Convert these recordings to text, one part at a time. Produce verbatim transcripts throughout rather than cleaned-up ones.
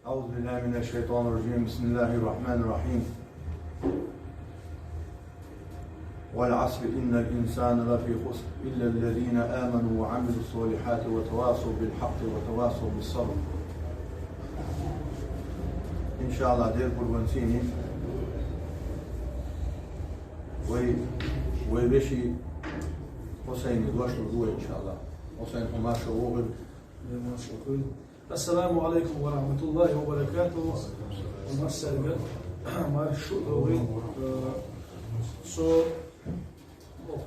أعوذ بالله من الشيطان الرجيم. بسم الله الرحمن الرحيم. والعصر إن الإنسان لفي خسر إلا الذين آمنوا وعملوا الصالحات وتواصوا بالحق وتواصوا بالصبر. إن شاء الله دير قربان سيني. وي وي بشي حسين دوش الغوي إن شاء الله. حسين حماش وغل. السلام عليكم ورحمة الله وبركاته. Массарга маршу догӀи. Со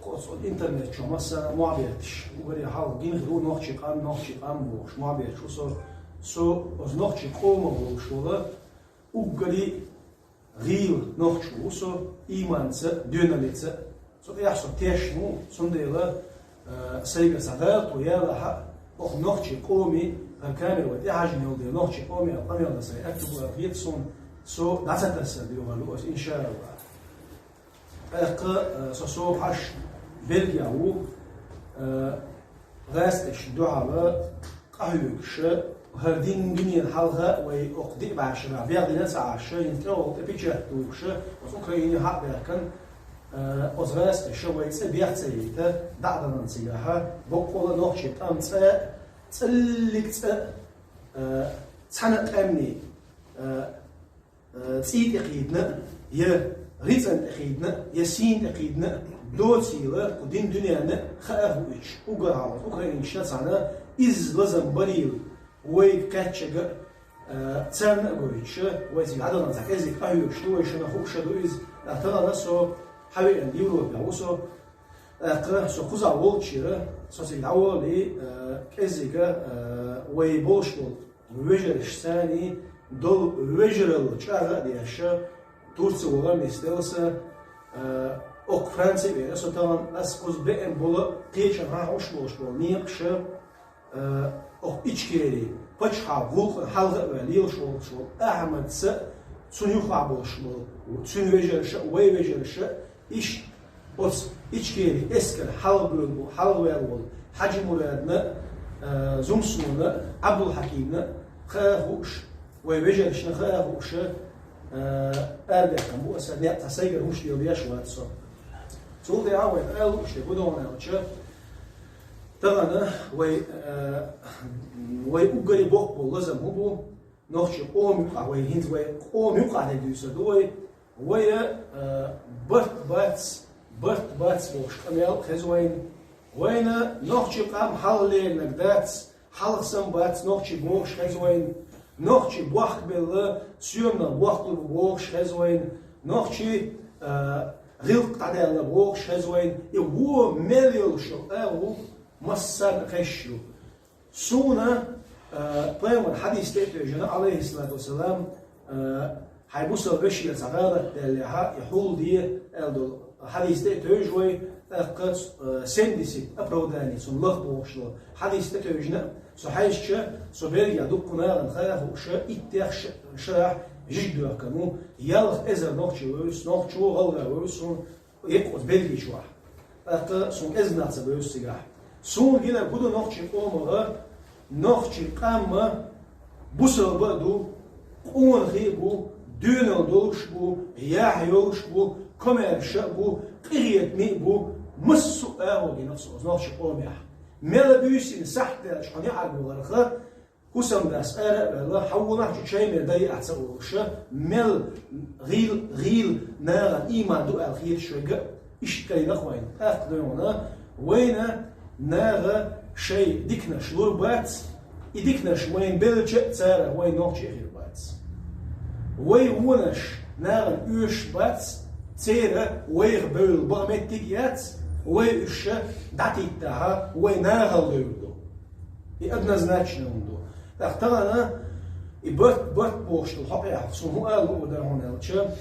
оцу интернет чу масса муьхьбетташ. Уггаре хьалха гина хир ву нохчи къам, нохчи къам бохуш муьхьбетташ ву со. Со оцу нохчи къомах волуш волу уггаре гӀийла нохчо ву со, ийманца а, доьналлица а. Цу тӀехь со тешна ву, цундела, а, сайга сан гӀалато ялахь а, оха нохчи къоме, хӀара камера вай тӀехьажийна йолу дела, нохчи къоме аьлла къамел дан сайн аьтту бу аьлла хета суна, со дӀа ца тасар доьхур ду аса, иншааллахӀ. ТӀаккха, а, со, со хьаш Бельгехь ву, а, гӀазкхашна дуьхьал къахьоьгуш, хӀара дин дуьненан хьалха вай окху диъ бӀешарахь бехдина а ца Ӏаш, хӀинца тӀе вахана тӀе печать тухуш, оцу Украине хьа а баьхкина, а, оцу гӀазкхаша вай цӀе бех ца яйта, дӀа а далан цигахь, боккъала нохчи къам цӀа, цӀаллиг цӀа, а, цхьана а къаьмнийн, а, э, цӀий тӀе кхийдина а, я рицкъана тӀе кхийдина а, я сийна тӀе кхийдина а, доцийла кху дин дуьненна хаа а хууьйтуш, уггар хьалха Украинашна цхьаьна изза лазам барийла, вайга кхаьчча а, э, царна а гойтуш, вай цига дӀадахана цхьа кӀеззиг къахьоьгуш ду, вай шуна хууш а ду иза, тӀаккха тахана со хьавеана Европехь ву со, тӀаккха со кхузахь волчуьра, со цига дӀаволале, э, кӀеззига, э, вай болуш болу вежаршцаний долу вежаралла чӀагӀа а деш, Турци вала нисделла сан, а, окху Франци а веана, со тахана ас кхуза беана болу кхечанхьа хьуш болуш болу некъаша, а, окху Ичкери пачхьалкхан гӀуллакхана хьалха а ваьлла лелаш волуш волу Ахьмадца а, цунна юххехь болуш болу цуьнан вежарша а, вай вежарша а, иштта оцу Ичкери эскар хьалхабевлла бу-, хьалхаваьлла волу Хьаджи Мурадна, а, Зумсона, Ӏабдулхьакимна хаа хууш, вай вежаршна хаа хууш, а, арадаьккхина бу аса, некъ цхьа сайгара хӀумаш леладеш вац со. Цул тӀаьхьа вай ала лууш дерг хӀун ду аьлча, тахана вай, а, вай уггаре боккха болу лазам хӀун бу, нохчи къоман юкъахь вай, хӀинца вай къоман юкъахь дерг дуьйцур ду вай. Вай, а, барт бац, барт бац бохуш къамел хеза вайна. Вайна нохчи къам хьалха леринарг дац, хьалха санна бац нохчи бохуш хеза вайна. Нохчи бохкабелла, соьмах бохкалур бу бохуш хеза вайна. Нохчи, а, гӀиллакх дӀадаьлла бохуш хеза вайна. И вон мел йолуш йолу агӀо массарна а хезаш ю. Суна, а, пайхамар хьадис тӀе а тевжина, алейхиссалату вассалам, а, хьайн бусалба вешера цхьа гӀалат даьллехьа, и хьулде, аьлла долу хьадис тӀе а тевжа вай, тӀаккха, а, семьдесят оправданий, цунна лаха бохуш долу хьадис тӀе а тевжина, со хьаьжча, со Бельгехь дуккха нахана хаа хууша, иттех ш-, шарахь жижиг доьхкан ву, ялх эзар нохчи вевза, нохчо, гӀалгӀа вевза суна, Иккъуз Бельги чохь. ТӀаккха суна кӀезиг нах ца бевза цигахь. Суна гинарг хӀун ду нохчи къоман, нохчи къам бусалба а ду, къонахий а бу, доьналла долуш а бу, яхь йолуш а бу, комаьрша а бу, къинхетаме а бу, массо а агӀо гина со оцу нохчи къомехь. Мел буьйсанна сахьт даьлча хьо неӀарга валарх, ХӀусамдас ара а ваьлла, хьаволахь чу чай мер дай а ца олуша, мел гӀийла, гӀийла нахана ийман ду аьлла хеташ верг а, иштта кайнах вайна. ТӀаккха дойгӀана, вайна наха шайн диканаш лур бац, и диканаш вайна белча а цара вайн нохчий хир бац. Вай вонаш нахана оьшуш бац, церан вайх бевлла бакъ меттиг а яц, вай уьш дӀатиттахьа, вай нахала девр ду. И однозначно хӀума ду. ТӀаккха тахана и барт, барт бохуш долу хьокъехь, суна хӀун ала луур дара хьуна аьлча,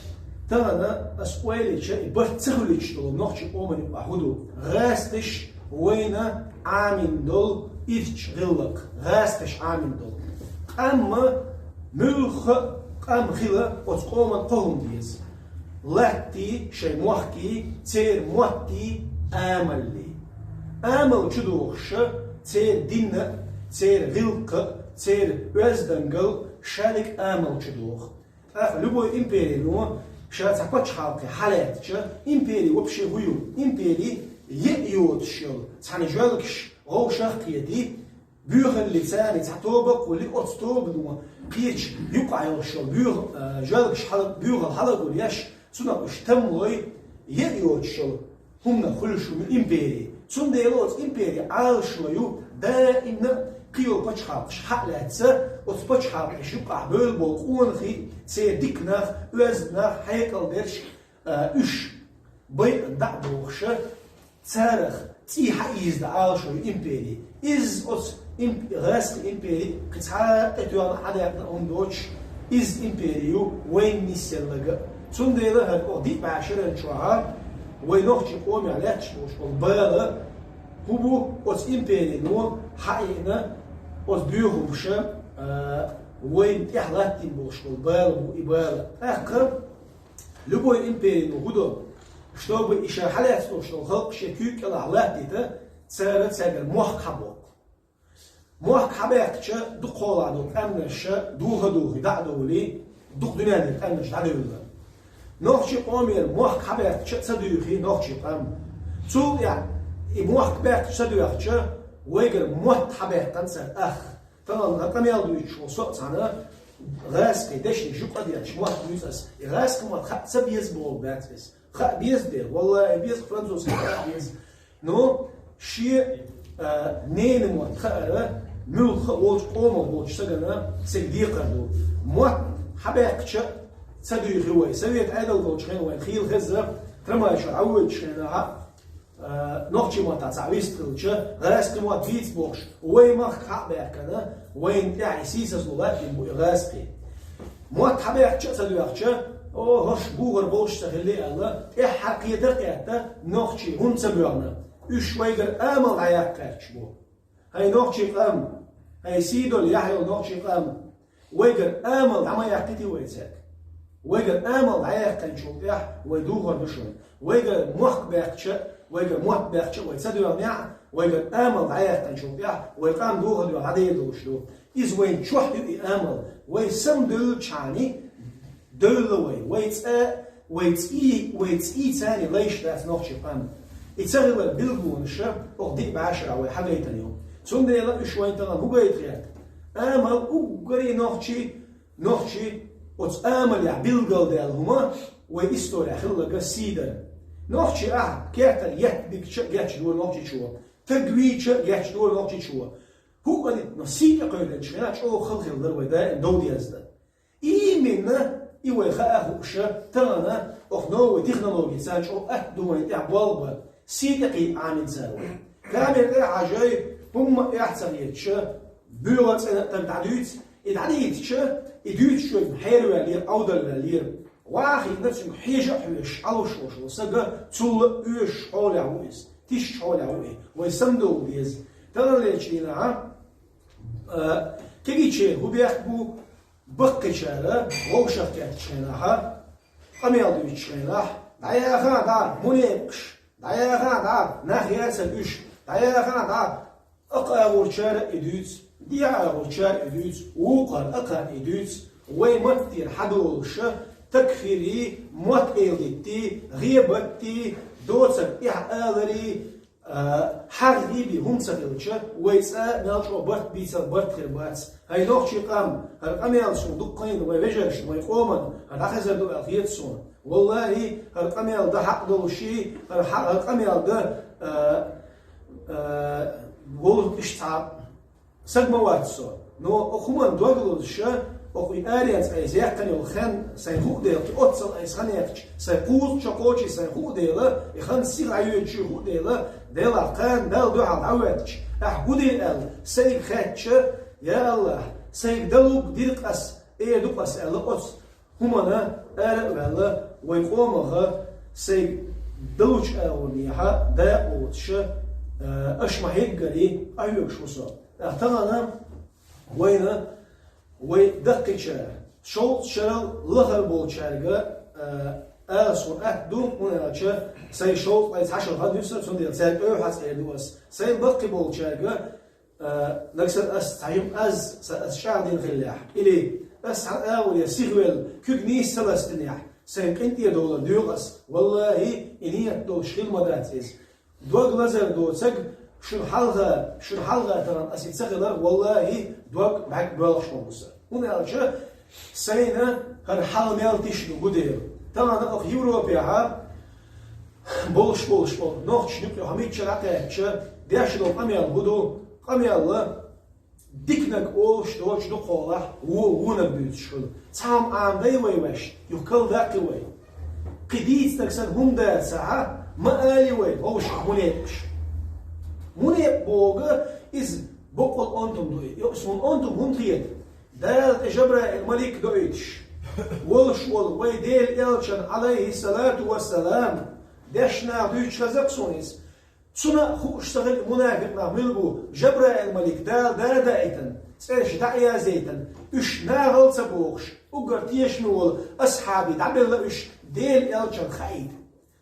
тахана ас ойла йича, и барт ца хуьлуьйтуш долу нохчи къоман юкъахь хӀун ду? ГӀасташ вайна Ӏамийна долу ирча гӀиллакх, гӀасташ Ӏамийна долу. Къам а, муьлхха а къам хила оцу къоман кхо хӀума деза. Латтий шайн мохкий, церан моттий, амаллий. Амал чу дохуша, церан дин а, церан гӀиллакх а, церан оьздангалла, Шадик амал чу доху. ТӀаккха любой империно ша цхьа пачхьалкхе хьалаьцча, импери вообще хӀу ю? Импери е йоцуш йолу цхьана жоьлгаш гӀовшах а кхетий, боьхаллица цхьа тоба а кхуллий, оцу тобано кхечу юкъахь йолуш йолу боьха-, а, жоьлгаш хьала-, боьхалла хьалагулъеш, цунах уьш там лой, е йоцуш йолу хӀуманах хуьлуш ву импери. Цундела оцу импери Ӏалашо ю даимна кхин йолу пачхьалкхаш хьа а лаьцна, оцу пачхьалкхаш юкъахь бевлла болу къонахий, церан дика нах, оьзда нах, хьекъалдерш, а, уьш байъа дӀа а дохуша, царах цӀий хьаийза Ӏалашо ю импери. Иза оцу имп-, гӀазкхийн импери кхин цхьа а тӀетоьхна хьадаьккхина хӀума доцуш, иза импери ю вайна нисъелларг а. Цундела хӀара оха диъ бӀе шаран чохь вай нохчийн къомехь лаьтташ болуш болу бала хӀун бу, оцу империно хьаийна оцу боьхамаша, а, вайна тӀехь латтийна болуш болу бала бу и бала. ТӀаккха любой империно хӀун до, чтобы и ша хьалаьцна долуш долу халкъ шен куьйга кӀелахь латтийта, цара цаьргара мохк хьабоккху. Мохк хьабаьккхича, дукха хьолахь долу къаьмнаш духадухий дӀа а довлий, дукха дуьненара къаьмнаш дӀадевлла. Нохчийн къомера мохк хьабаьккхича а ца дуьйхий нохчийн къам. Цул тӀаьхьа и мохк баьккхича ца доьхча, вайгара мотт хьабаьккхина цара ах. Тахана къамел дуьйцуш волу со а цхьана гӀазкхийн дешнаш юкъа а детташ мотт дуьйцу ас. И гӀазкхийн мотт хаа ца беза бохург дац иза. Хаа беза дера, валлахӀи, беза, французский хаа беза. Ну, шен, а, ненан мотт хаара, муьлхха а волчу къомах волчу стагана цига декхар ду. Мотт хьабаьккхича а ца дуьйхи вай. Совет Ӏедал долчу хенахь вайн хийла хеза, трамвай чохь Ӏа воьдучу хенахь, а, нохчийн маттахь цхьа вист хилча, гӀазкхийн мотт дийца бохуш, вай махка хьа а баьхкина, вайна тӀехь и сийсазло латтийна бу и гӀазкхий. Мотт хьабаьккхича а ца доьхча, о, хӀорш бухара болуш ца хилли аьлла, тӀаьххьара кхета а кхетта, нохчий хӀунда ца боьхна? Уьш вайгара амал дӀаяккха гӀерташ бу. ХӀай нохчийн къам, хӀай сий долу яхь йолу нохчийн къам, вайгара амал дӀа ма яьккхитий вай цаьрга. Вайгара амал дӀаяьккхинчул тӀаьхьа вай духар ду шуна. Вайгара мохк баьккхича, вайгара мотт баьккхича вай ца доьхнехь, вайгара амал дӀаяьккхинчул тӀаьхьа вай къам духар доьхна дӀадер долуш ду. Иза вайн чохь ю и амал. Вай самадевллачхьана девлла вай. Вай цӀа, вай цӀий, вай цӀий царна лайш дац нохчийн къам. И ца хилар билгалонаша, оха диъ бӀе шарахь вай хьагайтина ю. Цундела уьш вайн тахана хӀун гайта гӀерта? Амал уггаре нохчий, нохчий оцу амалехь билгалдаьлла хӀума вай история хилларга сий дара. Нохчий ахь кертара етта бигча а гечдора нохчичо, таг вийча а гечдора нохчичо. ХӀуъани, но сий тӀекхоьллинчу хенахь чӀогӀа хала хилла дара вай даим дов дезна. Именно и вай хаа хууша, тахана оха новый технологица чӀогӀа атта ду вайн тӀехь болх бан, сий тӀекхийда Ӏамийна цара вай. Камера тӀе а хьажий, хӀумма а эхь ца хеташ, боьха цӀена а таг дӀадуьйцу, и дӀадийцича, и дуьйцучуьнга хьераваьллера, Ӏовдалваьллера. Вахийна цуьнга хьежа а хьоьжуш, Ӏалуш волуш волу сага цул а оьшуш хьолехь ву иза, тишачу хьолехь ву и, вай самадовла деза. Таханлерчу дийнахьа, а, кегийчеран хӀун бехк бу, баккхийчара вовшах кхеттачу хенахьа, къамел дуьйцучу хенахь, дӀаяха дӀа, мунепкъаш, дӀаяха дӀа, нах яцара уьш, дӀаяха дӀа, акха агӀорчара и дуьйцу, дехьа агӀорчара и дуьйцу, вукхара акхарна и дуьйцу, вай маттера хьадолуша, такфирий, мотт эладиттий, гӀебаттий, доцург тӀехь аларий, а, хьагӀ гӀийби хӀума ца хилча, вай цӀа мел чӀогӀа барт бийцар барт хир бац. ХӀай нохчий къам, хӀара къамел суна дуккхайна вай вежаршна, вай къоман, хӀара дӀахезар ду аьлла хета суна. ВаллахӀи, хӀара къамел дан хьакъ долуший, хӀара хьа-, хӀара къамел дан, а, а, волу иштта цхьа саг ма вац со. Но оха хӀуманна дог лозуша, оха и аренца айса яьккхина йолу хен сайн хуу дела, кхин оццал айса хан яьккхича, сайн кхузачу кхочий сайн хуу дела, и хан сиха Ӏайоьдучу хуу дела, Делахь кхана Далла дуьхьал дӀавоьттича, ахь хӀу де аьлла, сайга хаьттича, я АллахӀ, сайга далуг дира-кх ас, эр ду-кх ас аьлла, оцу хӀуманна ара а ваьлла, вай къомаха сайга далучу агӀонехьа дакъа воцуша, а, аша ма хӀеггари, къахьоьгуш ву со. ТӀаккха тахана вайна, вай даккхийчара, шовзткъа шарал лахара болчаьрга, а, ала суна атта ду, хӀунда аьлча сайн шовзткъа айса хьашал хан ю сан, цундела цаьрга тӀе хьаца эр ду ас. Сайн баккхий болчаьрга, а, нагахь санна ас цхьа хӀума аз, сан ас чӀагӀдина хиллехь, или Ас хьан агӀо я сихвел, куьг нийса ца ластинехь, сайн къинтӀера довлар доьху ас. Валлахи, и ният долуш хила ма дац иза. Дог лазар доцург, шуна хьалха, шуна хьалха тахана ас и ца хиларх, валлахи, дог бӀаьрг боьлхуш ма бу сан. ХӀунда аьлча сайна хӀара хьал мел тиша ду гу дела. Тахана оха Европехьа болуш болуш болу нохчашна юкъа хьо мичча дӀакхаьчча, деш долу къамел хӀун ду? Къамелла диканиг олуш доцуш ду кхолахь, во-, вониг буьйцуш хуьлу. Цхьа хӀума Ӏамадай вай ваьш, юха калдаккхи вай. Кхин дийцинарг санна хӀума дацахьа, ма али вай, вовшах мунепаш. Мунепа боху иза боккъал онтум ду и. Йо, ас хӀун онтум хӀунда хета? Дала тӀе Жабраил малик доуьйтуш. Волуш волу вай Делан элчан, алайхиссалату вассалам, дешна дуьйцуш хеза-кх суна иза. Цунна а хууш ца хилла мунафикъ нах мила бу, Жабраил малик Дала да а даийтина, цӀераш дӀа а язъяйтина, уьш нахала ца бохуш, уггар тешаме волу асхьаби дӀабелла уьш Делан элчанна хаийта.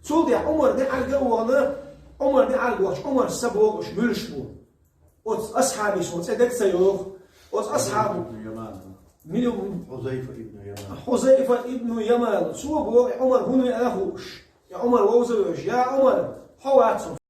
Цул тӀаьхьа Ӏумар неӀарга а вахана, Ӏумар неӀарга вахча, Ӏумарс ца боху уьш муьлш бу. Оцу асхьабис хӀун цӀе дерг ца йоху. Оцу асхьаб... Ибн Яман. Мила ву? Хузайфа ибн Яман. Хузайфа ибн Яман. Цо боху, и Ӏумар хӀун веана хууш. И Ӏумар вовза вевзаш: «Я Ӏумар, хьо вац хӀун?»